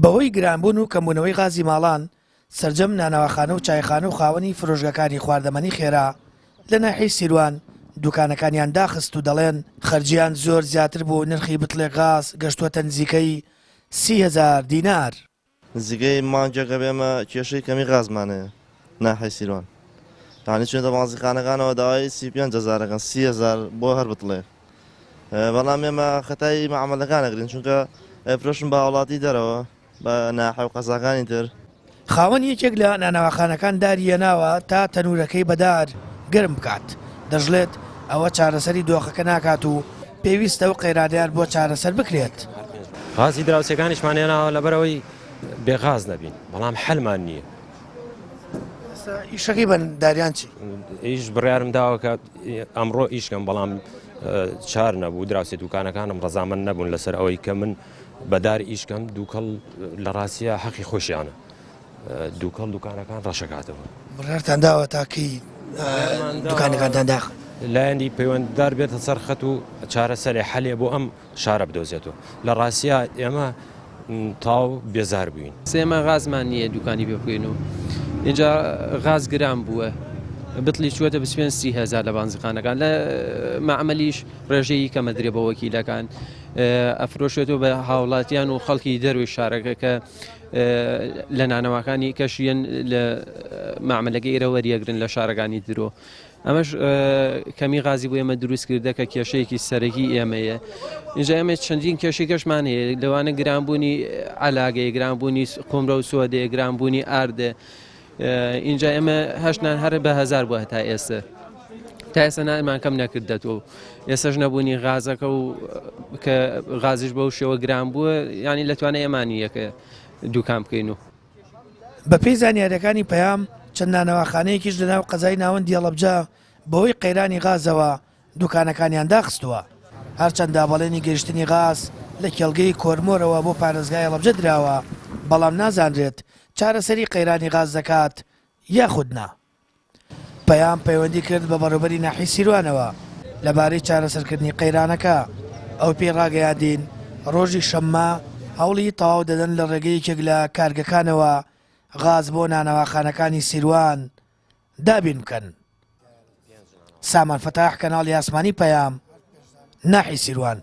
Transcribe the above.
بەهۆی گرانبوون و کەمبوونەوەی غازی ماڵان، سەرجەم نانەواخانە و چایخانە و خاوەنی فرۆشگاکانی خواردەمەنی خێرا لە ناحیەی سیروان دوکانەکانیان داخست و دەڵێن، خەرجیان زۆر زیاتر بوو و نرخی بتڵێک غاز گەشتووەتە نزیکەی 30 هەزار دینار. نزیکەی مانگێکە ئێمە کێشەی کەمی غازمان هەیە ناحیەی سیروان یانی چوینەتە بانزینخانەکانەوە داوای 35 هەزار ئەکەن 30 هەزار بۆ هەر بتڵێک بەڵام ئێمە خەتای مەعمەلەکان ئەگرین چونکە ئەیفرۆشن بە هاوڵاتی دەرەوە بە ناحیە و قەزاکانی تر. خاوەنی یەکێک لە نانەواخانەکان داری هێناوە تا تەنوورەکەی بە دار گەرم بکات، دەشڵێت، ئەوە چارەسەری دۆخەکە ناکات و پێویستە ئەو قەیرانەیان بۆ چارەسەر بکرێت. غازی دراوسێکانیشمان هێناوە لەبەرئەوەی بێ غاز نەبین، بەڵام حەلمان نییە. ئێستا ئیشەکەی بە داریان چی؟ ئیش بڕیارم داوە کە ئەمڕۆ ئیش کەم، بەڵام چار نەبوو، دراوسێ دوکانەکانم ڕەزامەند نەبوون لەسەر ئەوەی کە من بە دار ئیش کەم، دووکەڵ لە ڕاستیا حەقی خۆشیانە، دووکەڵ دوکانەکان ڕەشەکاتەوە. بڕیارتان داوە تا کەی دوکانەکانتان داخن؟ لایەنی پەیوەنددار بێتە سەر خەت و چارەسەرێ حەلێ بۆ ئەم شارە بدۆزێتەوە. لە ڕاستیا ئێمە تاو بێزار بووین. ئێمە غازمان نییە دوکانی پێ بکەین و ئینجا غاز گران بووە بتڵی چووەتە 25 30 هەزار لە بانزیخانەکان لە مەعمەلیش ڕێژەیی کەمە درێ بە وەکیلەکان ئەفرۆشێتەوە بە هاوڵاتیان و خەڵکی دەروی شارەکە کە لە نانەواکانی کەشیەن لە مەعمەلەکە ئێرە وەریەگرن لە شارەکانی درۆ. ئەمەش کەمی غازی بۆ ئێمە دروست کردە کە کێشەیەکی سەرەکی ئێمەیە اینجا ئێمە چەندین کێشەی کەشمان هەیە لەوانە گرانبوونی علاگەیە گرانبوونی قمرە و سۆدەیە گرانبوونی ئاردە اینجا ئێمە هەشتان هەر بە هەزار بووە تا ئێستا تا ئێستا نانمان کەم نەکردێتەوە ئێسش نەبوونی غازەکە و کە غازیش بەو شێوە گران بووە ینی لە توانای ئێمانی یەکە دوکان بکەین و بەپێی زانیارییەکانی پەیام، چەند نانەواخانەیەکیش لەناو قەزای ناوەندی هەڵەبجە بەهۆی قەیرانی غازەوە دوکانەکانیان داخستووە. هەرچەندە بەڵێنی گەیشتنی غاز لە کێڵگەی کۆرمۆرەوە بۆ پارێزگای هەڵەبجە دراوە، بەڵام نازانرێت چارەسەری قەیرانی غاز دەکات یاخود نا. پەیام پەیوەندی کرد بە بەڕێوبەری ناحیەی سیروانەوە لەبارەی چارەسەرکردنی قەیرانەکە، ئەو پێی ڕاگەیاندین، ڕۆژی شەممە هەوڵی تەواو دەدەن لە ڕێگەی یەکێک لە کارگەکانەوە غاز بۆ نانەواخانەکانی سیروان دابین بکەن. سامان فەتاح، کەناڵی ئاسمانی پەیام، ناحیەی سیروان.